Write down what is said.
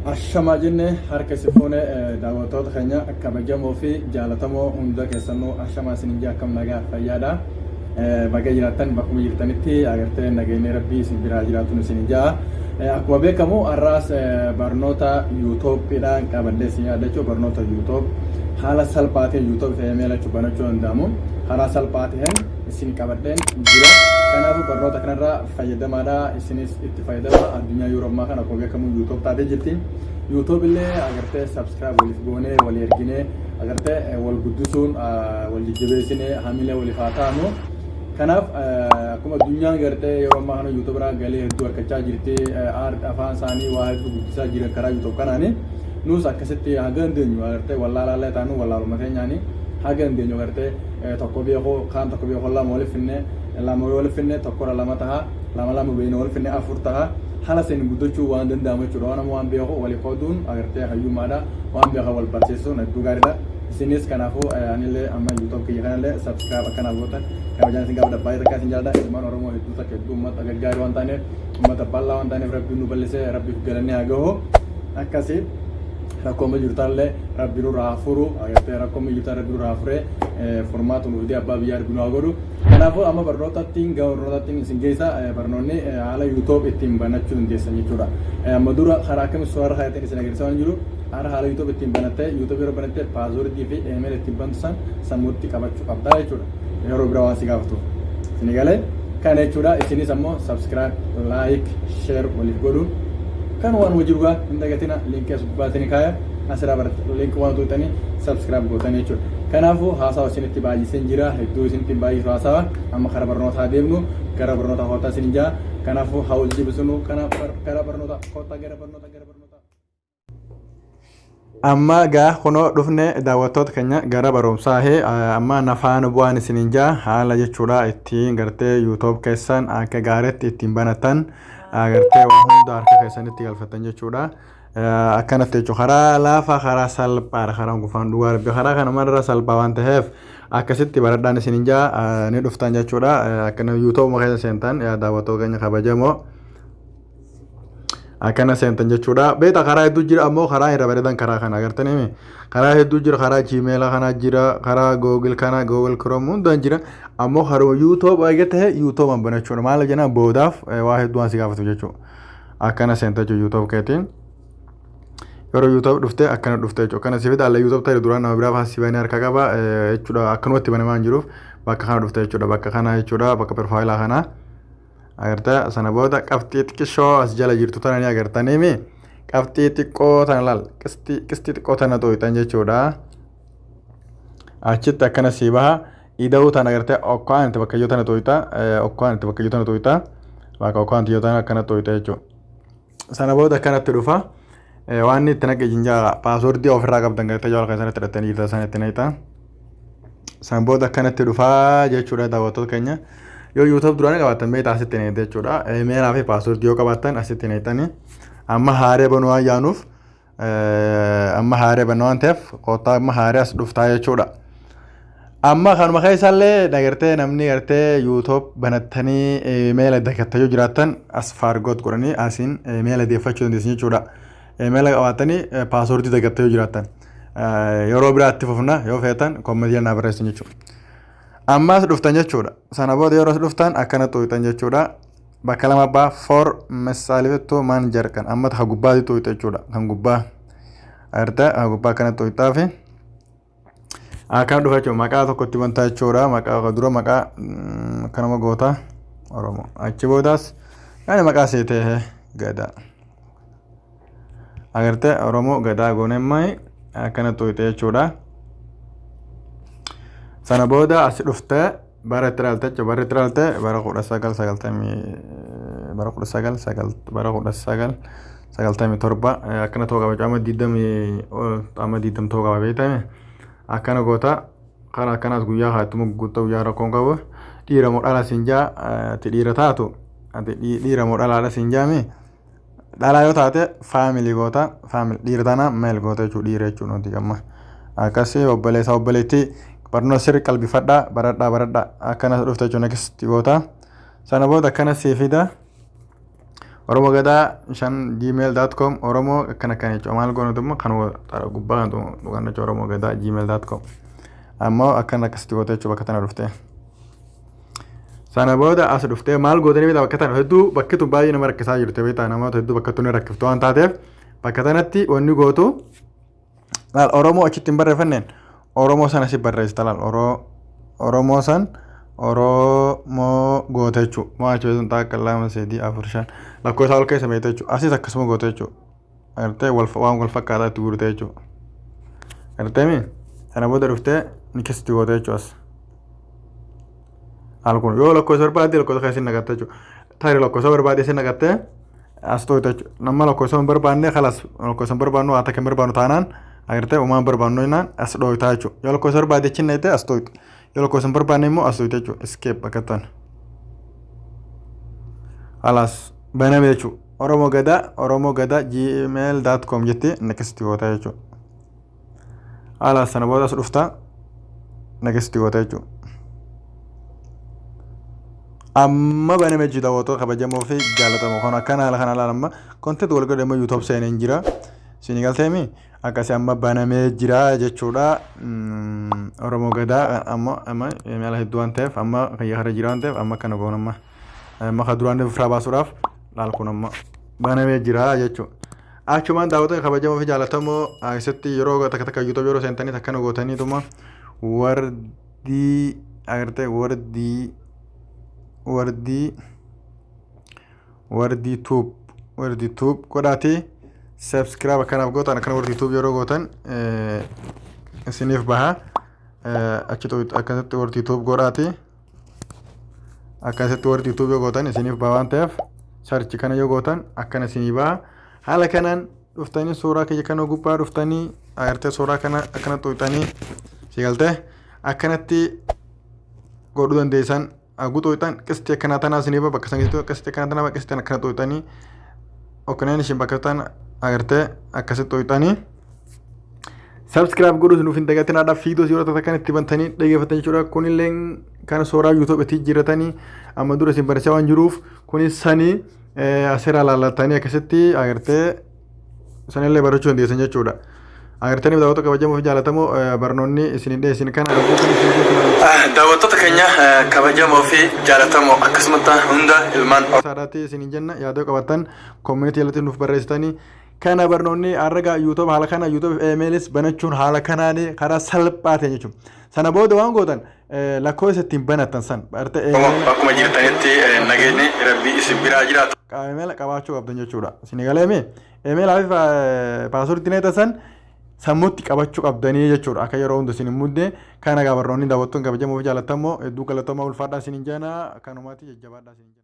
Ashamaa jenne harka isin fuune, daawwattoota keenya kabajamoo fi jaalatamoo hunda keessanuu ashamaa isin jaa. Akkam, nagaa fayyaadha? Baga jiraattan. Bakkuma jirtanitti agartee nageenyi Rabbii isin biraa jiraatun isin jaa. Akkuma beekamu har'aas barnoota YouTubeiidhaan qabadhee isin yaadda jechuudha. Barnoota YouTube haala salphaa ta'een YouTube fayyadamee lachuu banachuu danda'amu karaa salphaa ta'een isin qabadheen jira. Kanaafuu barnoota kanarraa fayyadamaadha. Isinis itti fayyadama. Addunyaa yeroo ammaa kana akkuma beekamu YouTube taatee jirti. YouTube illee agartee subscribe waliif goonee, walii erginee, agartee wal guddisuun wal jajjabeessinee hamilee waliif haa taanu. Kanaaf akkuma addunyaan gartee yeroo ammaa kana YouTube irraa galii hedduu argachaa jirti. Afaan isaanii waa hedduu guddisaa jiran karaa YouTube kanaani. Nus akkasitti haga dandeenyu agartee wallaalaallee taanu wallaaluma keenyaani haga dandeenyu agartee tokko beekuu kaan tokko beekuu lama waliif finne, lama waliif finne tokkorra lama taha, lama lama beekne waliif finne afur taha. Haala seen guddachuu waan danda'amu jechuudha. Waan nama waan beeku walii qooduun agartee hayyummaadha. Waan beekan wal barsiisuun hedduu gaariidha. Isinis kanaafuu anillee amma YouTube kiyya kanallee subscribe akkanaaf gootan kabajaan isin gaafadha. Baay'ee takka isin jaalladha. Ilmaan Oromoo hedduu takka hedduu uummata gaggaarii waan taaneef, uummata bal'aa waan taaneef, Rabbiin nu bal'isee Rabbiif galannee haa gahu. Akkasii rakkoo amma jirtu Rabbi nurraa haa furu. Agartee rakkoo amma jirtu Rabbi nurraa haa furee furmaata nuuf fidee abbaa biyyaa Rabbi nu haa godhu. Kanaafuu amma barnootattiin gama barnootattiin isin geessa. Barnoonni haala YouTube ittiin banachuu dandeessan jechuudha. Amma dura karaa akkamii suuraa kaayateen isin agarsiisaa waan jiru, haala haala YouTube ittiin banattee, YouTube yeroo banattee passwordii fi email ittiin bantu san sammuutti qabachuu qabdaa jechuudha. Yeroo bira waan si gaafatu. Isin galee kana jechuudha. Isinis ammoo subscribe, like, share waliif godhuun kan waan hojii dhugaa hin dagatina. Linkii as gubbaatti kaaya, asirraa baratte linkii waan tuqxanii subscribe gootanii jechuudha. Kanaafuu haasawa isinitti baay'iseen jira, hedduu isinitti hin baay'isu haasawa. Amma karaa barnootaa deemnu, gara barnootaa kottaa isin jaa. Kanaafuu haa hojii jibisunu, kanaaf gara barnootaa kottaa, gara barnootaa, gara barnootaa. Amma gaa kunoo dhufne, daawwattoota keenya, gara barumsaa. Hee, amma nafaan bu'aan isiniin jaa haala jechuudha ittiin gartee YouTube keessan akka gaariitti ittiin banatan, gartee waa hunda harka keessanitti galfatan jechuudha. Akkanatti jechuudha, karaa laafaa, karaa salphaadha, karaa gufaan dhugaa Rabbi karaa kana marra salphaa waan ta'eef akkasitti baradhaan isiniin jaa. Ni dhuftan jechuudha. Akkana YouTube keessa seentan, yaa daawwattoota keenya kabajamoo, akkana seentan jechuudha. Beeta karaa hedduu jira, ammoo karaa irra bareedan karaa kana agartanii. Karaa hedduu jira, karaa Gmail kana jira, karaa Google kana, Google Chrome hundaan jira. Ammoo karuma YouTube eega ta'e YouTube banachuudha. Maal jenna, boodaaf waa hedduu waan si gaafatu jechuudha. Akkana seenta jechuudha YouTube keetiin. Yeroo YouTube dhuftee akkana dhuftee jechuudha. Akkana si fida alla YouTube ta'e duraan nama biraa faasii banee harka qaba jechuudha. Akkanumatti banamaa hin jiruuf bakka kana dhuftee jechuudha. Bakka kana jechuudha, bakka profile kana. Agartee sana booda qabxii xiqqishoo as jala jirtu tana ni agartaniimi. Qabxii xiqqoo tana laal, qistii qistii xiqqoo tana xooxan jechuudha. Achitti akkana sii baha. Ida'uu tana agartee okkaan itti bakka iyyoo tana xooxa, okkaan itti bakka iyyoo tana xooxa, bakka okkaan itti tana akkana xooxa jechuudha. Sana booda akkanatti dhufa. Waan inni itti naqe jinjaa passwordii ofirraa qabdan gartee jala keessatti hidhattanii jirtan sana itti naqxa. San booda akkanatti dhufaa jechuudha, daawwattoota keenya. Yoo YouTube duraanii qabaattan beektaa asitti naqxe jechuudha. Emailaa fi passwordii yoo qabaattan asitti naqxanii. Amma haaree banuu waan yaanuuf, amma haaree banuu waan ta'eef, kottaa amma haaree as dhuftaa jechuudha. Amma kanuma keessallee agartee namni gartee YouTube banattanii emaila dagattanii yoo jiraattan as forgot godhanii asiin emaila deeffachuu dandeessan jechuudha. Emaila qabaattanii passwordii dagattanii yoo jiraattan. Yeroo biraatti fufna, yoo feetan commentii naa barreessan jechuudha. Ammas dhuftan jechuudha. Sana booda yeroo as dhuftan akkana xuuxan jechuudha. Bakka lama abbaa for myself to manager kan amma kan gubbaatti xuuxa jechuudha. Kan gubbaa. Agartee kan gubbaa akkana xuuxaa fi akkana dhufa jechuudha. Maqaa tokkotti bantaa jechuudha. Maqaa dura maqaa akkanuma goota, Oromoo. Achi boodaas yaani maqaa seetee Gadaa. Agartee Oromoo Gadaa goonemmaa akkana xuuxe jechuudha. Sana booda as dhuftee bara itti dhalte jechuudha. Bara itti dhalte bara 1990, bara 19 9, bara 1997 akkana ta'uu qaba jechuudha. Amma 20, amma 20 ta'uu qaba beektame. Akkana goota kana akkanaas guyyaa haa ittuma guutuu guyyaa rakkoon qabu. Dhiira moo dhala siin jaa? Ati dhiira taatu, ati dhiira moo dhalaadha siin jaami. Dhalaa yoo taate female goota, female. Dhiira taana male goota jechuudha, dhiira jechuudha nuti gamma. Akkasii obboleessa obboleettii barnoota sirrii qalbifadhaa, baradhaa, baradhaa. Akkana dhufte jechuudha, next goota. Sana booda akkana sii fida. Oromoo Gadaa 5 gmail.com Oromoo akkana akkana jechuudha. Maal goonutu immoo kan gubbaa kan dhugan jechuudha, Oromoo Gadaa gmail.com. Ammoo akkana akkasitti goote jechuudha bakka tana dhuftee. Sana booda as dhuftee maal gootanii beektaa? Bakka tana hedduu bakki tun baay'ee nama rakkisaa jirti beektaa, namoota hedduu bakka tun rakkiftu waan taateef bakka tanatti wanni gootu laal, Oromoo achitti hin barreeffanneen Oromoo sana si barreessita. Laal, Oromoo san Oromoo goote jechuudha. Moo achi beektu takka, lama, sadii, afur, shan lakkoofsa ol keessa beekte jechuudha. Asis akkasuma goote jechuudha. Agartee, waan wal fakkaataa itti guurte jechuudha. Agartee mi? Sana booda dhuftee ni keessatti goote jechuudha as. Haala kun yoo lakkoofsa barbaadde lakkoofsa keessa naqatte jechuudha. Tarii lakkoofsa barbaadde isin naqattee as tooyte jechuudha. Nama lakkoofsa hin barbaanne, kalas, lakkoofsa hin barbaannu, waa takka hin barbaannu taanaan, agartee, uumaan barbaannu jennaan as dhooytaa jechuudha. Yoo lakkoofsa barbaadde achi naqxee as tooyte. Yoo lakkoofsa hin barbaanne immoo as tooyte jechuudha. Escape akka ta'an. Kalas, baname jechuudha. Oromoo Gadaa, Oromoo Gadaa gmail.com jettee next goota jechuudha. Kalas, sana booda as dhuftaa next goota jechuudha. Amma baname jechuudha. Daawwattoota kabajamoo fi jaallatamoo, kan akkana haala kana ilaala amma content wal godhe amma YouTube seenee jira. Isin galteemi akkasii amma banamee jira jechuudha. Oromoo Gadaa amma email hedduu waan ta'eef, amma kiyya kana jira waan ta'eef, amma kana goon amma kan duraan ofirraa baasuudhaaf laal, kun amma banamee jira jechuudha. Achumaan daawwattoota kabajamoo fi jaallatamoo, asitti yeroo takka takka YouTube yeroo seentanii akkana gootaniituma wardii agartee, wardii wardii wardii Tube, Wardii Tube godhaatii subscribe akkanaaf gootan. Akkana Wardii Tube yeroo gootan isiniif baha. Achi akkasitti Wardii Tube godhaatii, akkasitti Wardii Tube yoo gootan isiniif baha waan ta'eef, search kana yoo gootan akkana isinii baha. Haala kanaan dhuftanii suuraa kiyya kana gubbaa dhuftanii, agartee, suuraa kana akkana xuuxanii si galtee akkanatti godhuu dandeessan. Haguu xuuxan qistii akkanaa tanaa isinii baha. Bakka san keessatti qistii akkanaa tanaa, qistii akkana xuuxanii okkaneen ishiin bakka tan agartee akkasitti xuuxanii subscribe godhuus nuuf hin dagatinaa. Fiidoos yeroo takka itti bantanii dhaggeeffatan jechuudha. Kunillee kan suuraa YouTube itti jiratanii amma dura isin barsiisaa waan jiruuf, kunis sanii asirraa laallatanii akkasitti agartee sanillee barachuu dandeessan jechuudha. Agartanii, daawwattoota kabajamoo fi jaallatamoo, barnoonni isin dhiyeessin kana arguu kan isin Daawwattoota keenya kabajamoo fi jaallatamoo, akkasumas hunda ilmaan saadhaatti isin jenna, yaadoo qabattan comment jalatti nuuf barreessitanii. Kana barnoonni har'a YouTube haala kana YouTube emailis banachuun haala kanaan karaa salphaa ta'e jechuudha. Sana booda waan gootan lakkoofsa ittiin banattan san bartee Akkuma jirtanitti nageenyi Rabbii isin biraa jiraatu. Email qabaachuu qabdan jechuudha. Isin galeemi emailaa fi passwordii neeta san sammuutti qabachuu qabdanii jechuudha. Akka yeroo hunda isin hin mudne. Kana gaa barnoonni daawwattoon kabajamoo fi jaallatamoo, hedduu galatoomaa, ulfaadhaa isin hin jana, kanumaatti jajjabaadhaa isin hin jana.